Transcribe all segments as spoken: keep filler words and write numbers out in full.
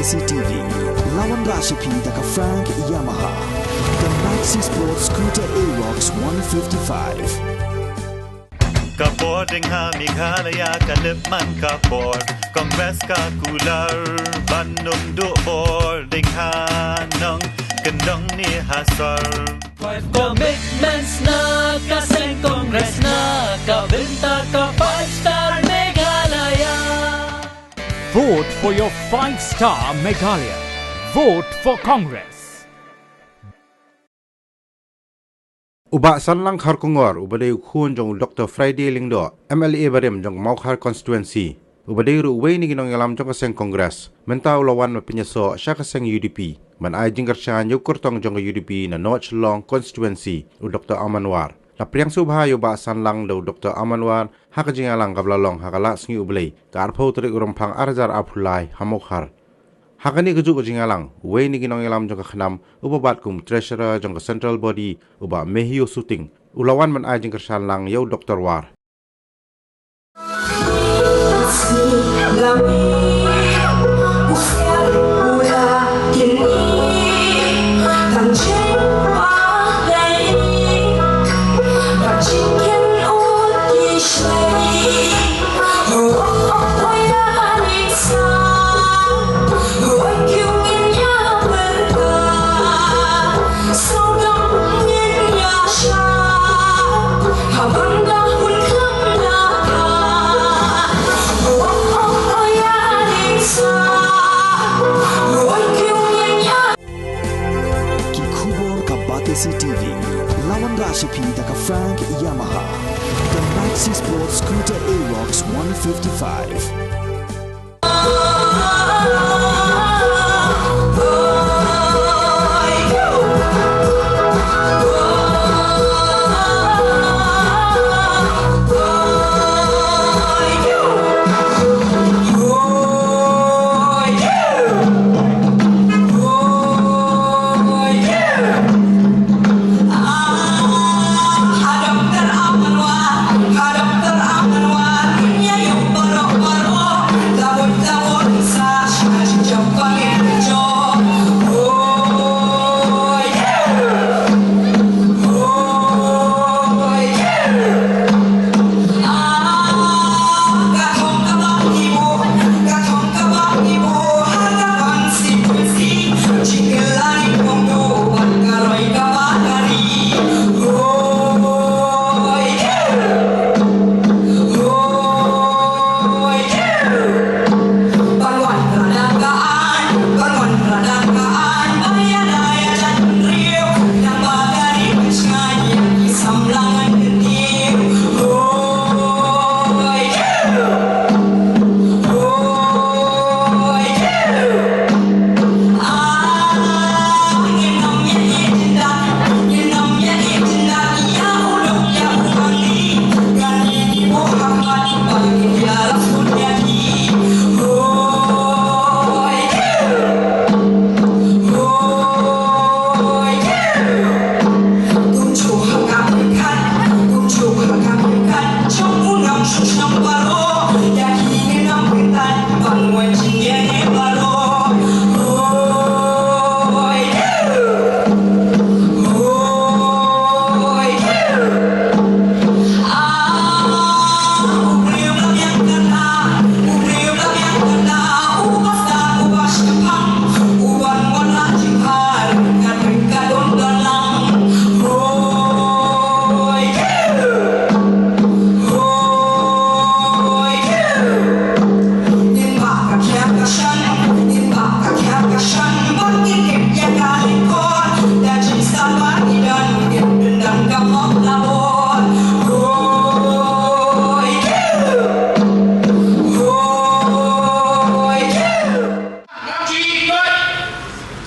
C T V. Lawan Rashipi da ka Frank Yamaha. The Maxi Sport Scooter Aerox one fifty-five. Ka bor ding ha Meghalaya ka lip man ka bor. Congress ka kular ban nung duh bor ding ha nong kendong ni ha sor. Five commitments na ka seng Congress na ka bynta ka five star Meghalaya. Vote for your five star Meghalaya. Vote for Congress. U Bah Sanlang Kharkongor, uba dei u khun jong u Doktor Friday Lyngdoh, M L A barim jong Mawkhar Constituency, uba dei ruh uwei na ki nongïalam jong ka seng Congress, mynta u la wan ban pynïasoh sha ka seng U D P ban ai jingkyrshan ïa u kyrtong jong ka U D P na North Shillong Constituency, u Doktor Aman War. La pdiang sngewbha ïa u Bah Sanlang da u Doktor Aman War ha ka jingïalang kaba la long ha ka lad sngi U Blei, ka arphew tarik u Rymphang arhajar arphew lai ha Mawkhar. Ha kane kajuh ka jingïalang, uwei na ki nongïalam jong ka KHNAM, uba bat kum treasurer jong ka central body, u Bah Mehio Suting, u la wan ban ai jingkyrshan lang ïa u Doktor War. Ki khubor ka Batesi T V. Lawan Rashipi da ka Frank Yamaha. The Maxi Sport Scooter Aerox one fifty-five.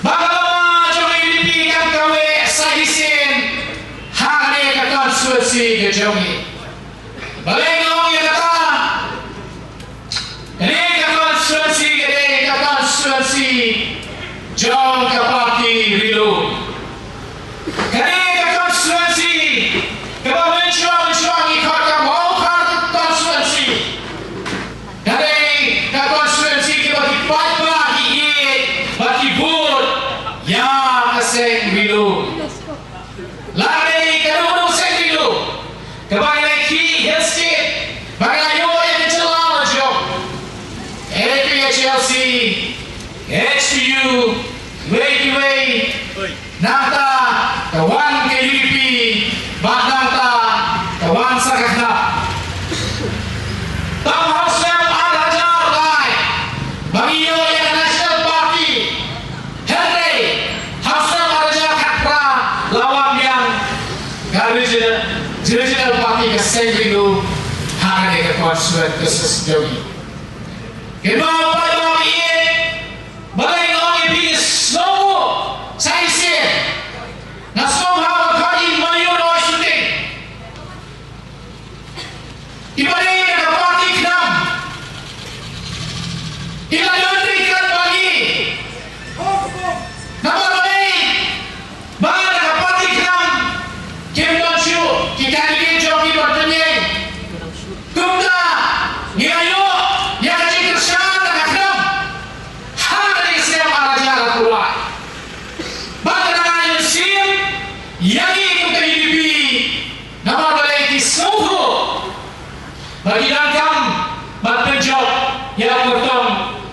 Ba ka lama jong ka U D P kan kawei sa shisien ha kane ka constituency ka jong ngi. Balei nga ong ïa kata? Kane ka constituency ka dei ka constituency jong ka party Rilum. Kane ka constituency kaba mynshuwa mynshuwa ngi khot ka Mawkhar constituency. Ka dei ka constituency kaba ki paidbah ki ïeit L C, H P U, wei ki wei, nangta ka wan ka U D P, bad nangta ka wan sa ka KHNAP. Tang ha u snem ar hajar lai ba ngi ïoh ïa ka National Party. Hynrei ha u snem ar hajar khatphra la wan biang ka Regional, Regional Party ka Seng Ri Lum ha kane ka constituency ka Sesjogi. Ki paidbah ba ïeit, balei nga ong ïa phi, sngewthuh sa shisien. Nga sngewbha ba phi ïa mane ïa u shooting. Ki ba dei na ka party KHNAM ki la don treikam bad ngi. Namar balei? Ba na ka party KHNAM kim don shuh ki candidate jong ki ban pynïeng. Kumta ngi la ïoh ïa ka jingkyrshan na ka KHNAM ha ka dei ka snem ar hajar arphew lai. Ba ka dang ai mynsiem ïa ngi kum ka U D P. Namar balei? Ki sngewthuh ba ki donkam ban pynjop ïa ka kyrtong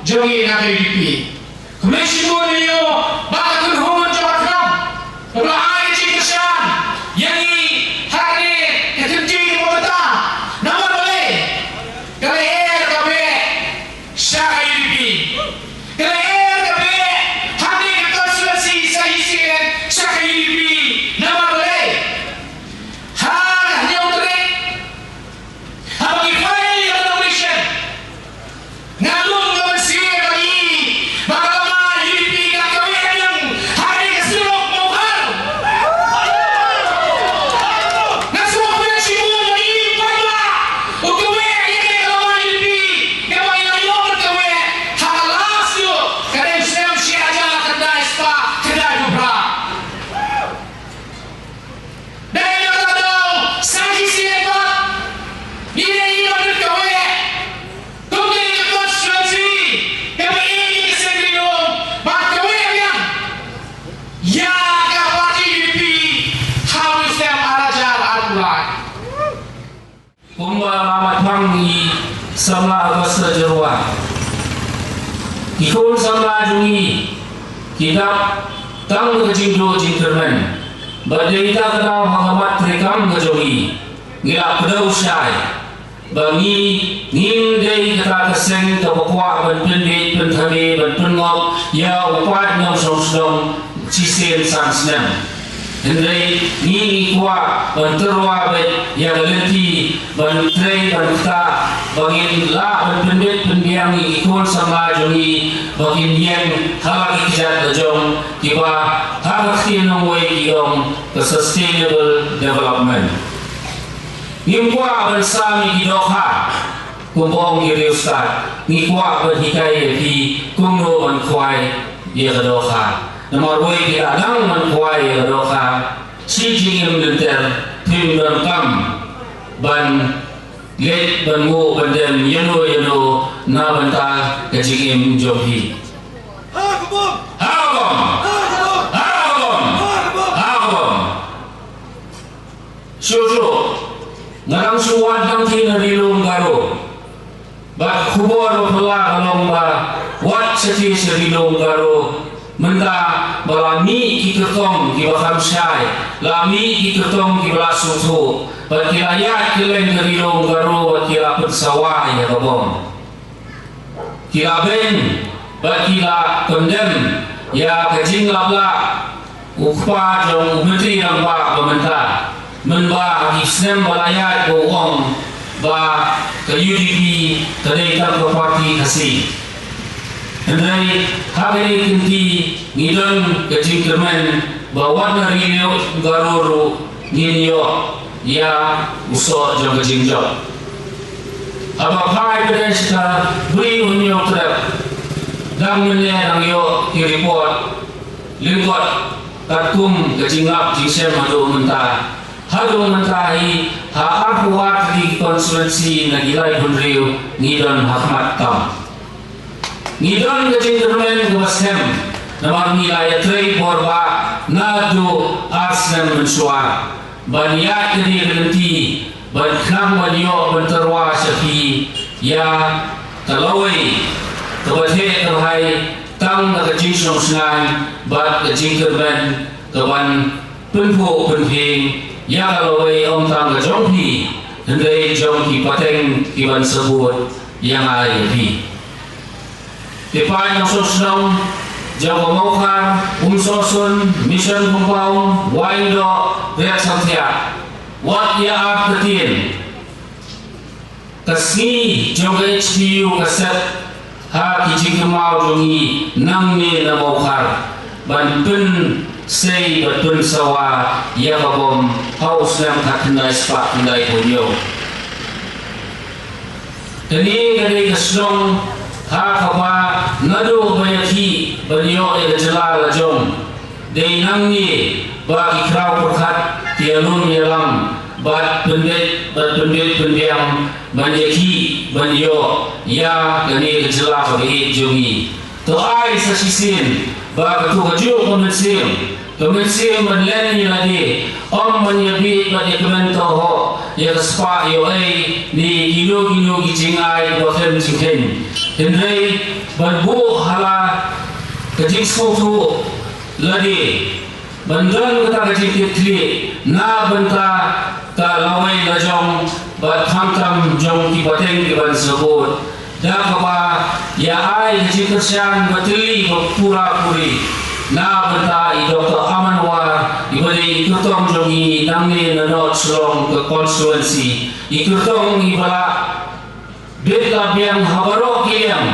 jong ngi na ka U D P. Kumne shibun ïa u ba ka kynhun jong ka KHNAM ka la ai ka jingkyrshan ïa ngi ha kane ka kynti kaba mynta. Namar balei? Ka la her ka beh sha ka U D P. Ka la her ka beh ha kane ka constituency sa shisien sha ka U D P. Namar balei? Ha ka hynñiew tarik haba ngi file ïa ka nomination, nga lum ka mynsiem ba ngi, ba ka lama U D P ka kawei ka liang ha kane ka surok Mawkhar. Nga sngewthuh shibun ba ngi paidbah u kawei ïa kane ka lama U D P kaba ngi la ïoh ban kawei ha ka last ïoh ka dei u snem shi hajar khyndai spah khyndaiphew phra. Dei na kata ka daw sa shisien pat ngi dei ban kawei kum kane ka constituency kaba ïeit ïa ka Seng Ri Lum, ban kawei biang ïa ka party U D P ha u snem ar hajar arphew lai. Kumba la mat phang i samla August Jyrwa, ki khun samla jong ngi ki dap tang ka jingduh jingkyrmen. Bad dei ïa kata ka daw ha ka mat treikam ka jong ngi, ngi la kdew shai ba ngi ngim dei kata ka seng kaba kwah ban pynbeit pynthame ban pynngop ïa u paid nongshong shnong shisien san snem. Hynrei ngi ngi kwah ban tyrwa beit ïa ka lynti ban trei ban ktah ba ngin lah ban pynbeit pynbiang ïa ki khun samla jong ngi ba kin ïeng ha la ki kjat la jong kiba ha ka ktien nongwei ki ong ka sustainable development. Ngim kwah ban sam ïa ki dohkha kumba ong ki riewstad, ngi kwah ban hikai ïa phi kumno ban khwai ïa ka dohkha. Namar wei phi la dang ban khwai ïa ka dohkha shi jingim lynter, phim donkam ban leit ban nguh ban dem ïano ïano na bynta ka jingim jong phi. Ha ka bom! Ha ka bom! Ha ka bom! Shuh shuh nga dang shu wad dang ki na Ri Lum Garo. Bad khubor ba phylla ka long ba wat sha ki sha Ri Lum Garo mynta ba la mih ki kyrtong kiba kham shai, la mih ki kyrtong kiba la sngewthuh, bad ki la ïaid kylleng ka Ri Lum Garo bad ki la pynsawa ïa ka bom. Ki la beiñ bad ki la pyndem ïa ka jinglap lah u kpa jong u Myntri Rangbah ba mynta, mynba ha ki snem ba la ïaid ba u ong ba ka U D P ka dei tang ka party Khasi. Hynrei ha kane ka kynti ngi don ka jingkyrmen ba wat na Ri Lum Garo ruh ngin ïoh ïa u soh jong ka jingjop. Haba phai pdeng shata Bri Hynñiewtrep, dang mynne dang ïoh ki report lyngkot katkum ka jingngap jingshem haduh mynta. Haduh mynta hi ha arphew ar tylli ki constituency na ki laiphew hynriew ngi don ha khmat tam. Ngi don ka jingkyrmen kaba skhem namar ngi la ïatrei por ba naduh ar snem mynshuwa ban ïaid kane ka lynti ban khnang ban ïoh ban tyrwa sha phi ïa ka lawei kaba theh tang da ka jingsngewsynei bad ka jingkyrmen ka ban pynphuh pynphieng ïa ka lawei ym tang ka jong phi hynrei jong ki pateng ki ban sabut ïa nga ïa phi. Ki paid nongshong shnong jong ka Mawkhar, Umsohsun, Mission Compound, Waindoh, Riat Sangthiah, wat ïa ap ktien. Ka sngi jong ka H P U ka set ha ki jingkynmaw jong ngi nangne na Mawkhar ban pynsei bad pynsawa ïa ka bom ha u snem khatkhyndai spah khyndaiphew hynñiew. Kane ka dei ka shnong ha kaba naduh ba ïakhih ban ïoh ïa ka jylla la jong. Dei nangne ba ki khraw pyrkhat ki ïalum ïalam bad pynbeit bad pynbeit pynbiang ban ïakhih ban ïoh ïa kane ka jylla kaba ïeit jong ngi. To ai sa shisien ba kato kajuh ka mynsiem, ka mynsiem ban len ïa lade, ym ban ïabit bad ïakmen tohok ïa ka spah ïoh-ei ne kino kino ki jingai ba khlem jingkheiñ. Hynrei ban buh ha la ka jingsngewthuh lade ban don kata ka jingkitkhlieh na bynta ka lawei lajong bad khamtam jong ki pateng ki ban sabut. Da kaba ïa ai ka jingkyrshan ba tylli ba pura puri na bynta i Doktor Aman War, i ba dei i kyrtong jong ngi nangne na North Shillong ka constituency, i kyrtong i ba la bit la biang ha baroh ki liang.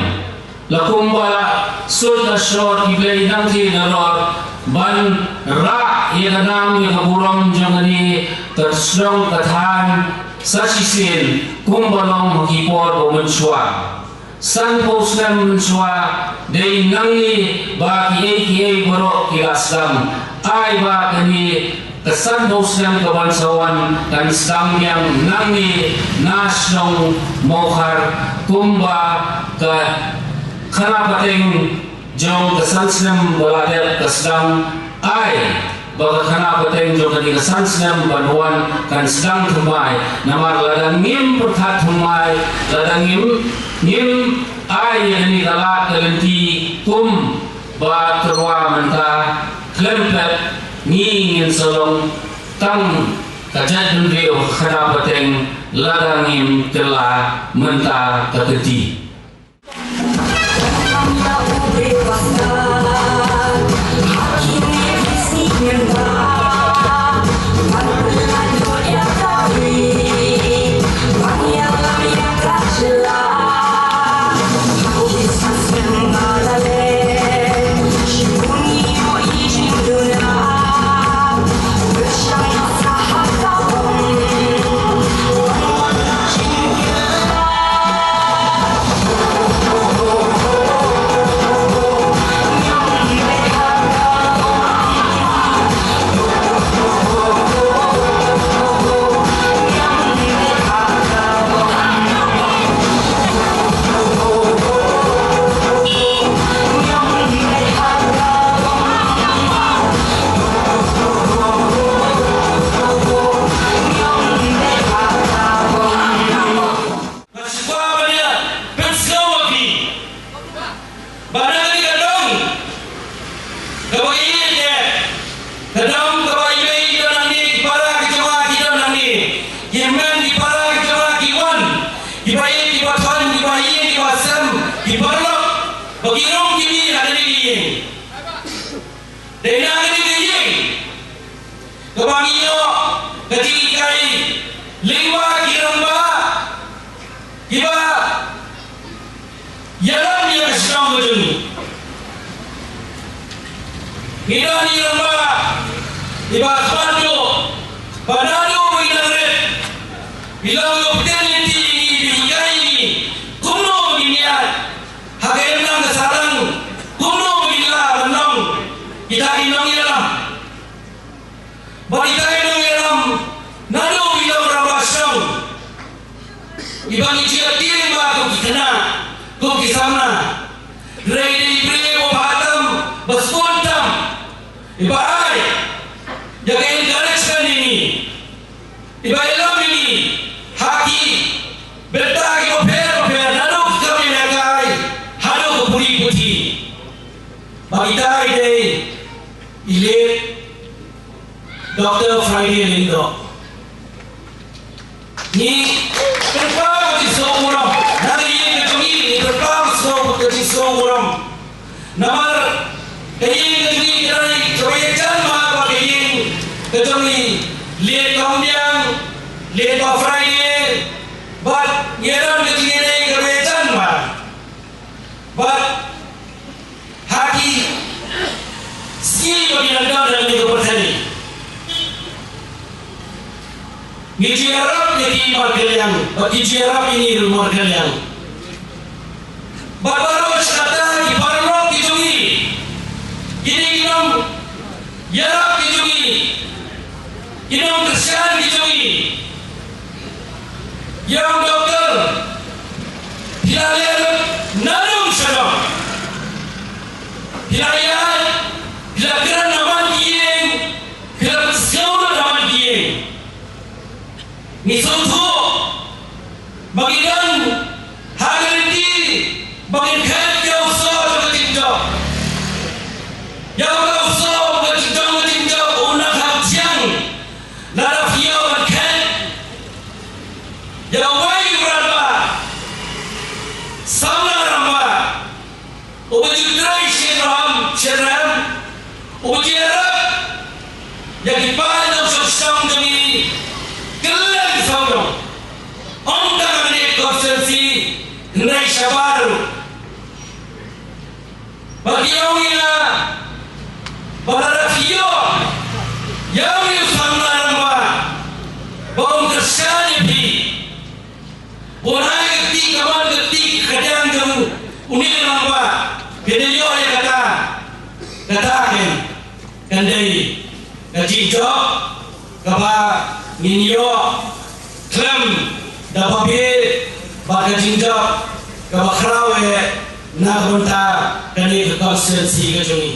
La kumba la sut la shor ki blei nangtei nalor ban rah ïa ka nam ïa ka burom jong kane ka shnong ka thaiñ sa shisien kumba long ha ki por ba mynshuwa. Sanphew snem mynshuwa dei nangne ba kiei kiei baroh ki la sdang. Ai ba kane ka sanphew snem ka ban sa wan kan sdang biang nangne na shnong Mawkhar kumba ka khana pateng jong ka san snem ba la dep ka sdang. Ai ba ka khana pateng jong kane ka san snem ban wan kan sdang thymmai, namar lada ngim pyrkhat thymmai, lada ngim, ngim ai ïa kane ka lad ka lynti kum ba tyrwa mynta, khlem pep ngi ngin sa long tang ka jaitbynriew khana pateng lada ngim kylla mynta ka kti. Nga sngewbha ban ïa pynsngew ïa phi ba na kane ka dong kaba ïeit, ka dong kaba ïeit, ki don nangne, ki para ki jong nga ki don nangne, ki hynmen ki para ki jong nga ki wan, kiba ïeit kiba thon, kiba ïeit kiba sem, ki paralok ba ki rung ki mih ha kane ka ïing. Dei na kane ka ïing kaba ngi ïoh ka jinghikai lyngba ki rangbah kiba ïalam ïa ka shnong ka jong ngi. Ngi don i rangbah i Bah Khmat Duh ba naduh ba i nang rit i la ïoh pynlynti ïa ngi, i hikai ïa ngi kumno ba ngin ïaid ha ka imlang ka sahlang, kumno ba ngin lah ban long kita ki nongïalam. Bad ita i nongïalam naduh i long rangbah shnong iba ngi ju ïa tieng ba kum ki khynnah, kum ki samla. Hynrei dei i briew ba bha tam, ba sngewbha tam, iba ai ïa ka encouragement ïa ngi, iba ïalam ïa ngi ha ki bynta kiba pher bapher, naduh ki kam ïalehkai haduh ka pule puthi. Ita i dei i late Doctor Friday Lyngdoh. Ngi pynpaw ka jingsngew burom. Na ka ïing ka jong ngi ngi pynpaw ka jingsngew, ka jingsngew burom. Namar ka ïing ka jong ngi ka dei kaba ïajan bha bad ka ïing ka jong ngi, late Kong Biang, late Bah Friday, bad ngi don ka jingïadei kaba ïajan bha. Bad ha ki sngi ba ngi dang don ha kane ka pyrthei, ngi ju ïarap ïa ki markylliang, bad ki ju ïarap ïa ngi ruh markylliang. Bad baroh shi katta ki paralok ki jong ngi, kine ki nongïarap ki jong ngi, ki nongkyrshan ki jong ngi. Ïa u doktor, phi la leh lut na nong sha nong. Phi la ïaid, phi la kren na man ki ïing, phi la pynsngew lut na man ki ïing. Ngi sngewthuh ba ngi don ha ka lynti ba ngin khet ïa u soh jong ka jingjop. Ïa u soh jong ka jingjop, jong ka jingjop, u nang kham thiang. Lada phi ïoh ban khet ïa uwei u rangbah, samla rangbah, uba ju trei shynrang shynrang, uba ju ïarap ïa ki paid nongshong shnong jong ngi kylleng sawdong. Ym tang ha kane ka constituency, hynrei shabar ruh. Ba ki ong ïa nga ba lada phi ïoh ïa uwei u samla rangbah ba un kyrshan ïa phi, ba un ai ka kti kamon ka kti kadiang jong une u rangbah, phin ïoh ïa kata. Kata kan, kan dei ka jingjop kaba ngin ïoh khlem da babe, bad ka jingjop kaba khraw eh na ka bynta kane ka constituency ka jong ngi.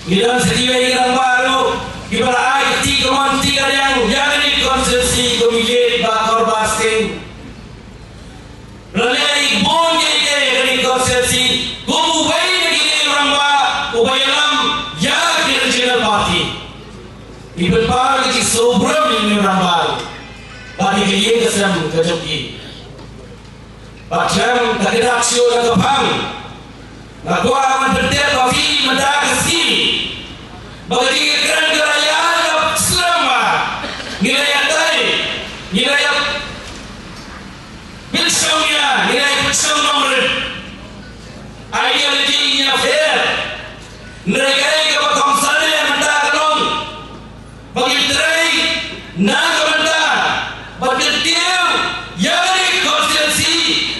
Ngi don sa kiwei ki rangbah ruh kiba la ai ka kti kamon kti kadiang ïa kane ka constituency, kum i late Bah Korbah Singh. La leh bun kiei kiei ha kane ka constituency kum uwei na kine ki rangbah uba ïalam ïa ka regional party. Ngi pynpaw ka jingsngewbha ïa kine ki rangbah bad ïa ka ïing ka sem ka jong ki. Bad khlem da kdar shuh na ka phang, nga kwah ban pyntip ïa phi mynta ka sngi ba ka jingïakren ka la ïaid slem bha. Ngi la ïatai, ngi la ïa pynshong ïa, ngi la ïa pynshong nongrim. Ideology ngi ïa pher. Hynrei kaei kaba kongsan eh mynta ka long ba ngin trei na ka bynta ban kyntiew ïa kane ka constituency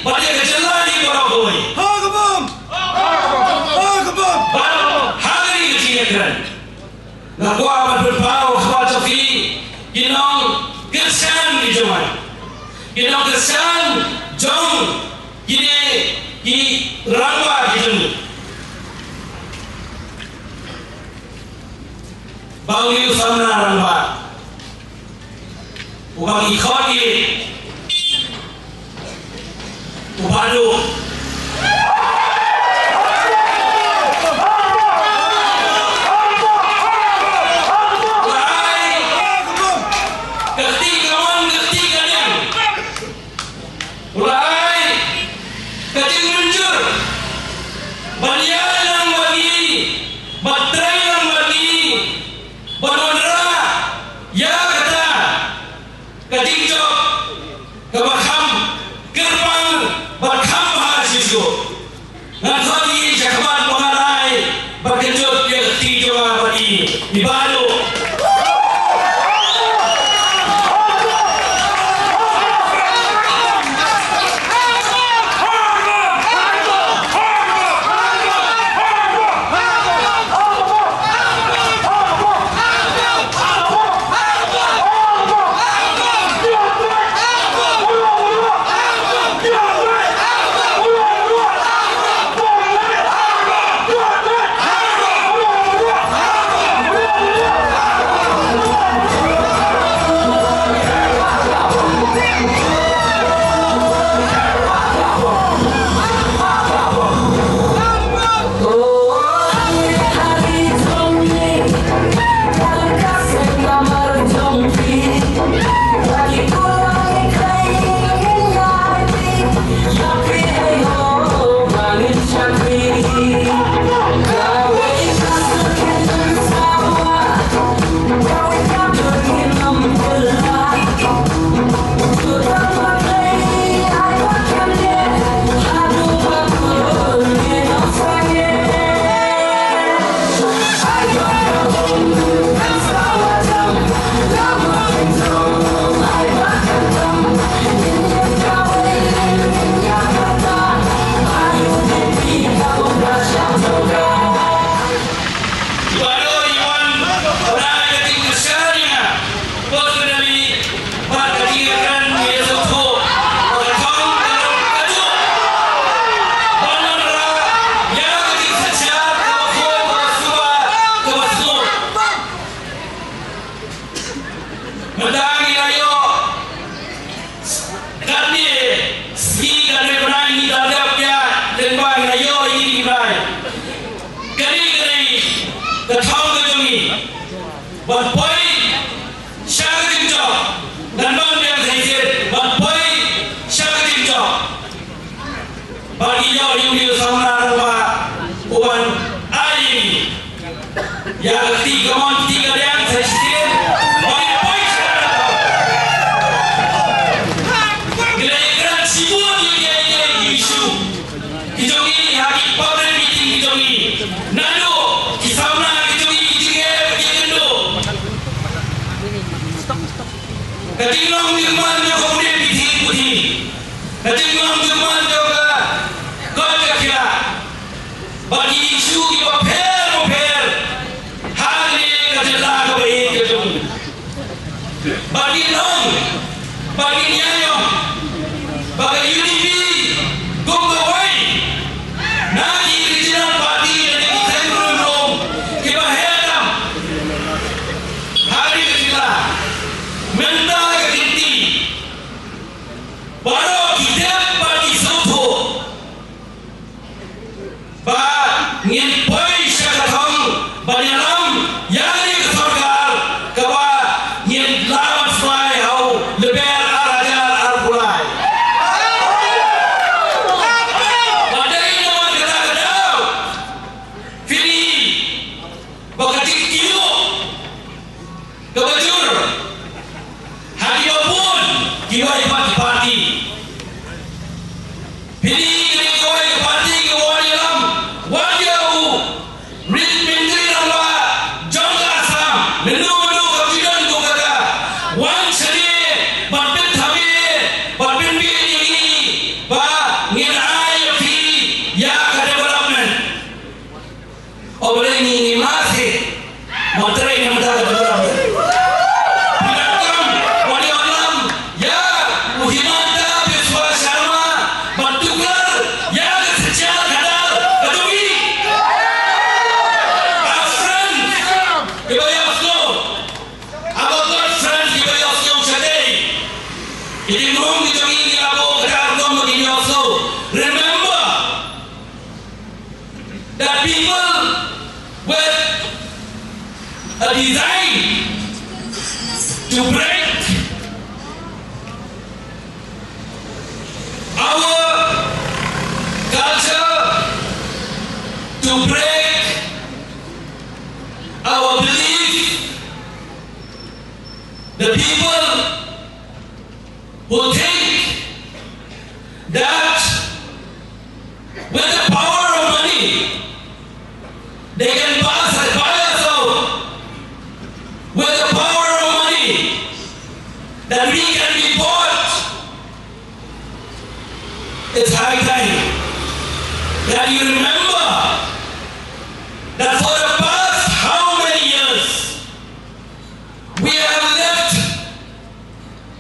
bad ïa ka jylla hi baroh kawei. Ha ka bom! Ha ka bom! Bad ha kane ka jingïakren, nga kwah ban pynpaw ha khmat jong phi ki nongkyrshan ki jong nga, ki nongkyrshan jong kine ki rangbah ki jong ngi, ba une u samla rangbah uba ngi khot ïa u Bah Duh, u la ai ka kti kamon ka kti kadiang. U la ai ka jingrynjur ban ïalang bad ngi, ban trei lang bad ngi, ban wanrah ïa kata ka jingjop kaba kham kyrpang bad kham bha shisha. Ngan khot ïa i sha khmat ba ngan ai ban kynjot ïa ka kti jong nga bad i, i Bah Duh. Ba ki ïoh ïa u samla rangbah uban ai ïa ka kti kamon kti kadiang sa shisien. Ba ki poi sha ka. Ki la ïakren shibun ïa ki issue ki jong ngi ha ki public meeting ki jong ngi. Naduh ki samla ki jong ngi ki jingeh ki jingkynduh. Ka jinglong jingman jong ka pule pule pule. Ka jinglong jingman jong ka koit ka khiah. Bad ki issue kiba pher bapher ha kane ka jylla kaba ïeit ka jong ngi. Bad ngin ong, bad ngin ïa ong ba ka U D P kum kawei na ki regional party lane ki seng rum rum kiba heh tam ha kane ka jylla. Mynta ka kynti baroh ki tip bad ki sngewthuh ba ngin poi sha ka thong ban ïalam ïa kane ka sorkar kaba ngin lah ban sdang ha u lber ar hajar arphew lai. Ba dei namar kata ka daw phi ba ka jingkyrpad kaba jur ha kiba bun kiwei pat ki party. Phi ïohi kane kawei ka party ka wan ïalam, wan ïa u rit myntri rangbah jong ka Assam, mynno mynno ka jingdon ko kata, wan shane ban pynthabe ban pynbeit ïa ngi ba ngin ai ïa phi ïa ka development. O Blei, ngi ngi masi. Mo trei ne mata ka dura. Pyndonkam mo ïalam ïa u Himanta Biswa Sarma ban tuklar ïa ka synshar khadar ka jong ngi. Our friends kiba ïohsngew, our good friends kiba ïohsngew shatei. Ki jingrung ki jong ngi, ngi la buh ka dang kum ba ki ïohsngew. Remember, that people with a design to break our culture, to break our belief, the people who think that with the power of money, they can pass, buy us out. With the power of money, that we can be bought. It's high time that you remember that for the past how many years, we have lived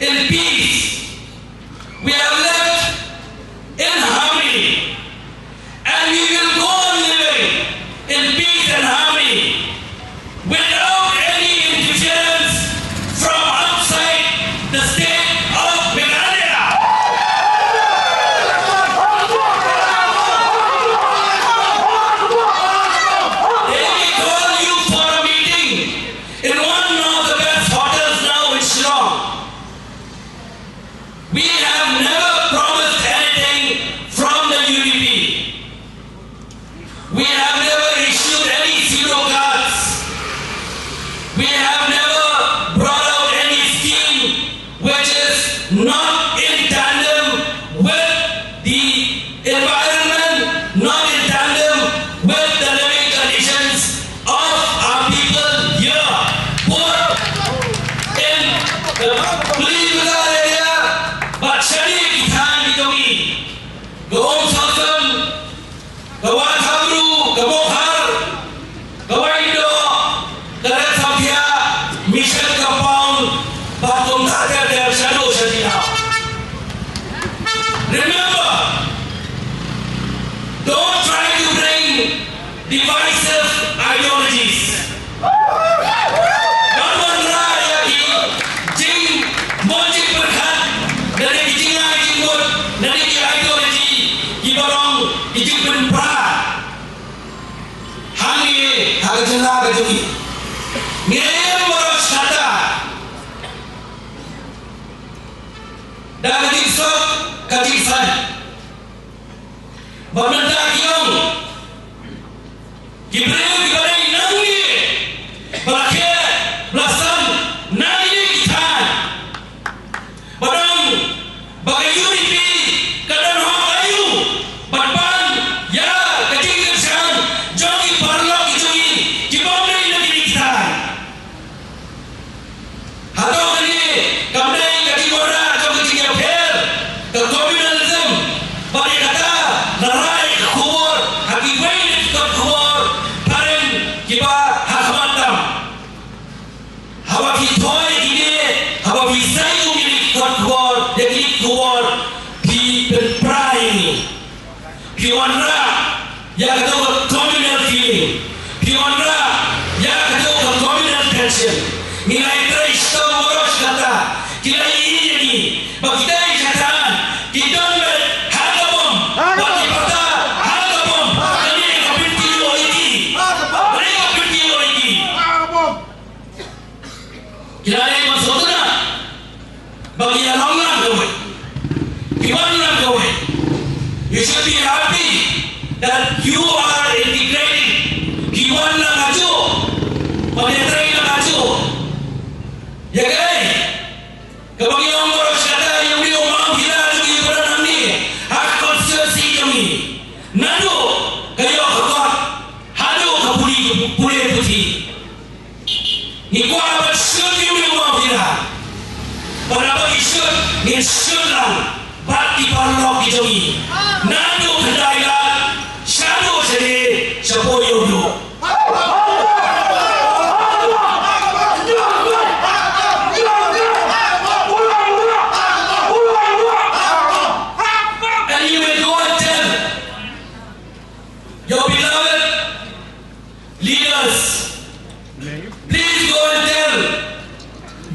in peace. We have lived in harmony. And we will go on living in peace and harmony without any interference from outside the state of Meghalaya. They may call you for a meeting in one of the best hotels now in Shillong. We have never promised anything from the U D P. We have never issued any pseudo cards. We have never brought out any scheme which is not in tandem with the environment, not in tandem with the living conditions of our people here. Both in the Pulibazar area, bad shane ki thaiñ ki jong ngi, ka Umsawsem, ka Wahsawbru, ka Mawkhar, ka Wahdoh, ka Retsawthiah, Mission Compound, bad kumta ter ter shaduh sha jingthaw. Remember, don't try to bring divisive ideologies. Ban wanrah ïa ki jingmut jingpyrkhat, lane ki jingai jingmut, lane ki ideology kiba long ki jingpynpra hangne ha ka jylla ka jong ngi. Ngim baroh shata da ka jingsuk ka jingsaiñ. Bad mynta ki ong, ki briew kiba dei nangne, ba la khet, ba la san na kine ki thaiñ, ba dang, ba ka U D P ka don hok aïu ban pan ïa ka jingkyrshan jong ki paralok ki jong ngi kibym dei na kine ki thaiñ. Hato kane kam dei ka jingwanrah jong ka jingïapher, ka communalism? Bad ïa kata la rai ka khubor ha kiwei na ki kot khubor phareng kiba ha khmat tam. Haba phi thoh ïa kine, haba phi sei kum kine ki kot khubor, ïa kine ki khubor, phi pynpra ïa ngi. Phi wanrah ïa kato ka communal feeling. Phi wanrah ïa kato ka communal tension. Ngi la ïatrei shitom baroh shi katta. Ki la ïohi ïa ngi ba kita ki khatduh ki don beit ha ka bom. Bad ki pata ha ka bom. Kane ka pynthikna ïa ki. Kane ka pynthikna ïa ki. Ki la leh ban sngewthuh ba ki ïa long lang kawei, ki wan lang kawei. You should be happy that you are integrating. Ki wan lang ajuh, ba ki ïatrei lang ajuh. Ïa kaei kaba ngi ong baroh shi katta, ïa u briew u Mawphira jong ngi uba don hangne ha ka constituency jong ngi, naduh ka ïoh ka kot haduh ka pule, pule puthi. Ngi kwah ban sngewthuh ïa u Mawphira. Bad haba ngi sngewthuh, ngin sngewthuh lang bad ki paralok ki jong ngi. Naduh khyndai lad shaduh shane, shapoh ïa u duh. And you will go and tell your beloved leaders, please go and tell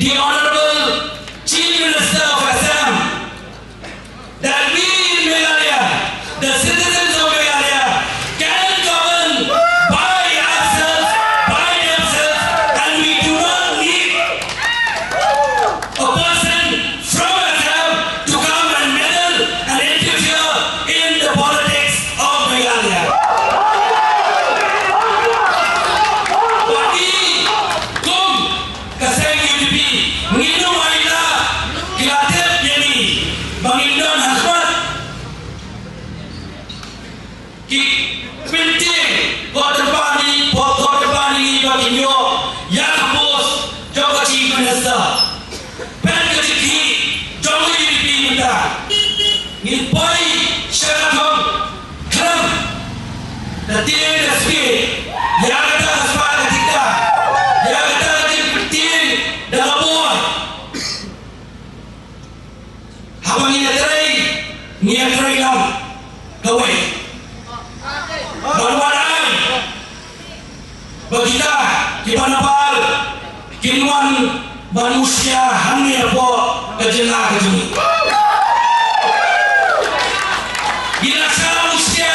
the Honorable Chief Minister of Assam that we in Meghalaya, the citizens of Meghalaya, can govern by ourselves, by themselves, and we do not need a person from Assam to come and meddle and interfere in the politics of Meghalaya. Bad ngi kum ka seng U D P ngin ym ailad, ki la tip ïa ngi ba ngim don ha khmat. Ki pyntieng ko tympan ïa ngi, ko tympan ïa ngi ba kin ïoh ïa ka post jong ka Chief Minister. Peit ka jingkhih jong ka U D P mynta. Ngin poi sha ka thong khlem da tieng da smiej ïa kata ka spah ka jingtap, ïa kata ka jingpyntieng da ka bor. Haba ngi ïatrei, ngi ïatrei lang kawei. Ban wan ai ba kita kiba nabar kin wan ban mushia hangne hapoh ka jylla ka jong ngi. Ngi la shah mushia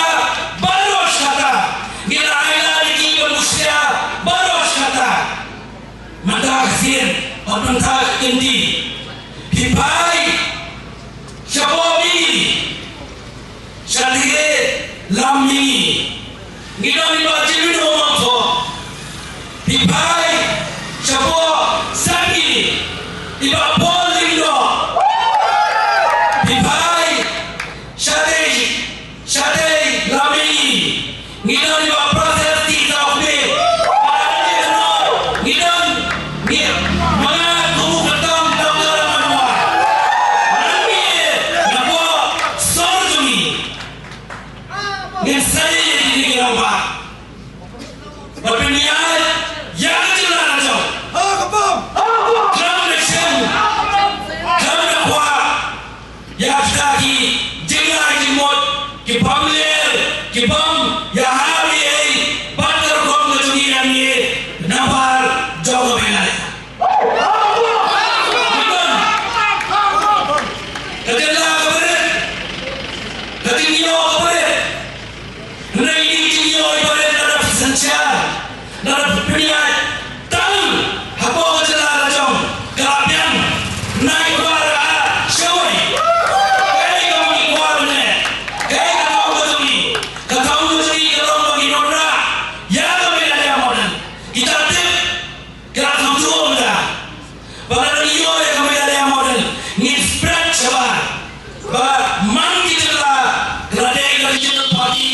baroh shi katta. Ngi la ailad ïa ki ban mushia baroh shi katta. Mynta ka sien, bad mynta ka kyntien, phi phai shapoh Mihngi, sha Tnad, Lam Mihngi. Ngi don i Bah Jemino Wangtok. Phi phai shapoh Sangni, i Bah Paul Lyngdoh. Phi phai shatei, shatei Lam Mihngi. Ngi don i Bah Proses T Sawkmie. Ngi don, ngi, ma nga kum u kyrtong Doctor Amanwa. Ngi, napoh sor jong ngi, ngin sei ïa kine ki rangbah. Bad pynïaid ïa ka jylla la jong. Khlem da shem, khlem da kwah ïa kita ki jingai jingmut kibym ler, kibym ïahap ei ei bad ka rukom ka jong ngi, ïa ngi namar jong ka Meghalaya. Ngi don ka jylla kaba rit, ka jingïoh kaba rit. Hynrei ine i jingïoh iba rit lada phi synshar, lada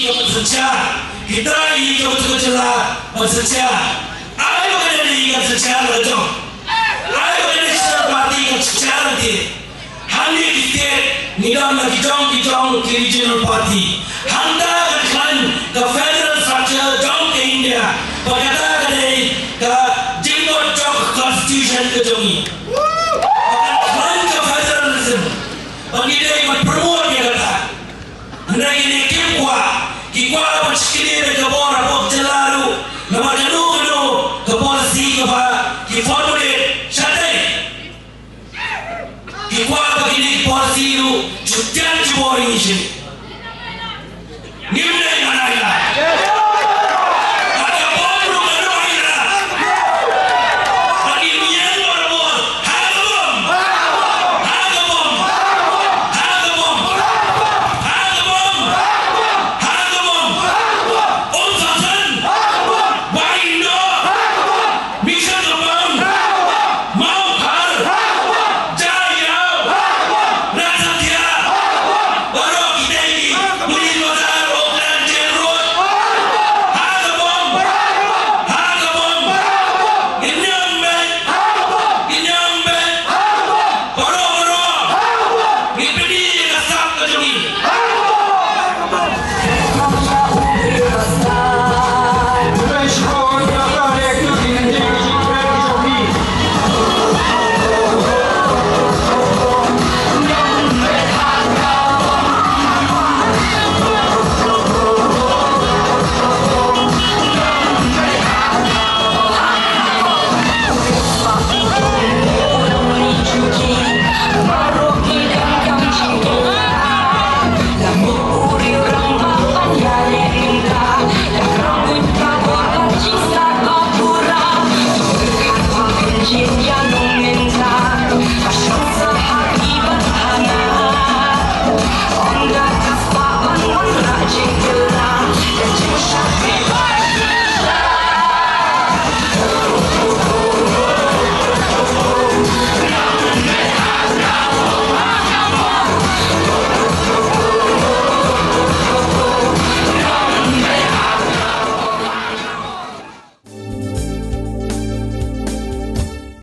Ka synshar, ki trai ïa ka jylla ban synshar. Ai ba ka NDA kan synshar la jong. Ai ba ka National Party kan synshar lade. Hangne ki state ngi don la ki jong ki jong ki regional party. Hangta kan khlaiñ ka federal structure jong ka India.